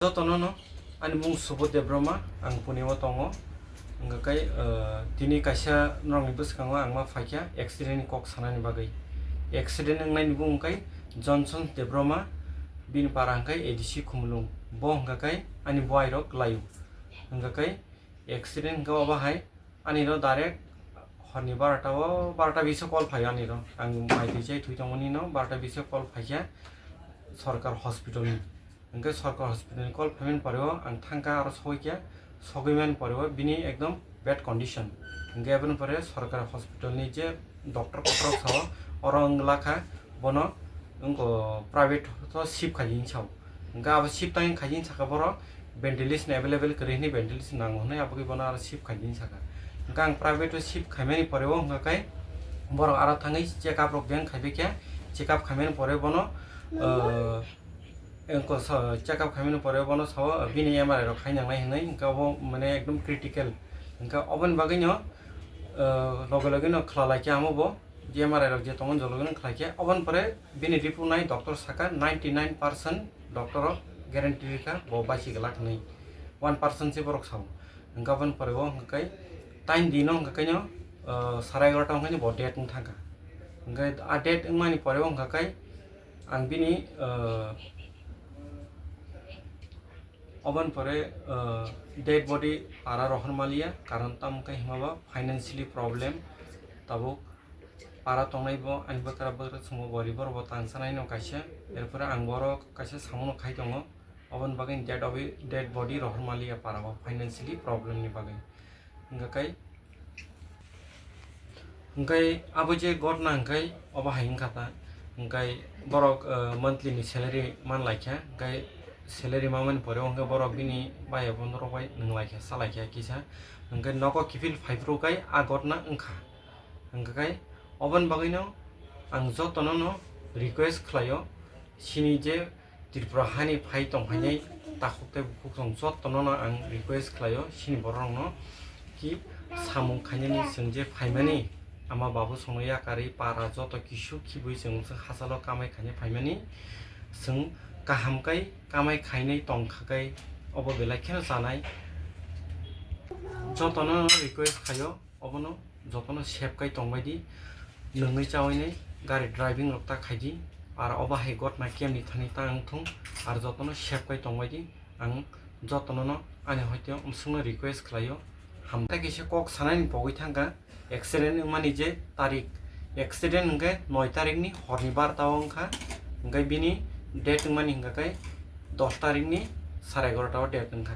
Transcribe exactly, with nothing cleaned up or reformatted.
Jotono no, ani mung Subodh Debbarma, ang Pune o tongo. Hwnkha khe, eh, tini kaisa norokni bwskango ang ma phaikha accident ni kok sanani bagwi. Accident wngnaini bumung khe Johnson Debbarma, bini para hwnkhe A D C Khumulwng. Bo hwnkha khe ani bwai rok laio. Hwnkha khe accident hwnkha obo hai ani no direct horni barota o, barota biso call phaio ani no. Ang mai twi chai thwi tongmani no, barota biso call phaikha sorkar hospital ni. Hwnkhe sorkar hospital ni call phaimani pore o ang thangkha aro sogwi khe, sogwi mani pore o bini ekdom bad condition. Hwnkhe aboni pore sorkar hospital ni je doctor kotorok sao, oro wng lakha bono wngkha private o shift khaidi hinwi sao. Hwnkhe abo shift tang khaidi hinwi sakha borok ventilation available kwrwi hinwi ventilation nango hinwi aboni bono aro shift khaidi hinwi sakha. Hwnkhe ang private o shift khaimani pore o hwnkha khe borok aro thangwi check up rok beng khaibai khe, check up khaimani pore bono, uh, Engko sa check up khaimani pore bono sao bini M R I rok khai nangnai hinwi, hwnkhe obo mane ekdom critical. Hwnkhe oboni bagwino, eh, loge loge no khwlalai khe amo bo, je M R I rok je tongo jolo gino khlai khe, oboni pore bini report nai doctor saka ninety nine percent doctor rok guarantee rikha bo basi glak hinwi, one percent se borok sao. Hwnkhe oboni pore o hwnkhe time dino hwnkhe no, eh, sara egarota hwnkhe bo death wng thangkha. Hwnkhe a death wngmani pore o hwnkhe ang bini, eh, Oboni pore, uh, dead body para rohor maliya, karon tamo khe hima ba financially problem. Tabuk para tongnai bo ani bwkra bwkra chwngbo gori borok bo tangsanai no kaisa, erpore ang borok kaisa samono khai tongo, oboni bagwi dead obi-, dead body rohor maliya para o financially problem ni bagwi. Hwnkha khe Hwnkhe abo je gotna hwnkhe obo hai wngkha ta, hwnkhe borok, eh, monthly ni salary man laikha, hwnkhe salary mamani pore o hwnkhe borok bini bai abono rok bai nwng laikha, sa laikha kisa, hwnkhe nogo kiphil phaiphuru khai a gotna wngkha. Hwnkhe oboni bagwino ang jotono no request khlaio, chini je Tripura hani phai tongphainai takhuk tei bukhuk rok jotono no ang request khlaio, chini borok rokno ki samung khainani chwng je phaimani ama babu songno yakarwi para joto kisu khibwi chwng hachalo kamai khainai phaimani, chwng kaham kai kamai khainai tongkha kai obo belai kheno chanai. Jotono request khaio, obono jotono save kai tongbai di, nwngwi chawi nai gari driving rok ta khai di, ar obo hai gotna kemni thani ta wng thung, ar jotono save kai tongbai di, ang jotono no ani hoite omswkno request khlaio. Hamtai kisa kok sanani pogwi thangkha, accident wngmani je tarik, accident hwnkhe noi tarikni horni barta o wngkha, hwnkhe bini date wngmani hwnkha khe dos tarikni sara egarota o date wngkha.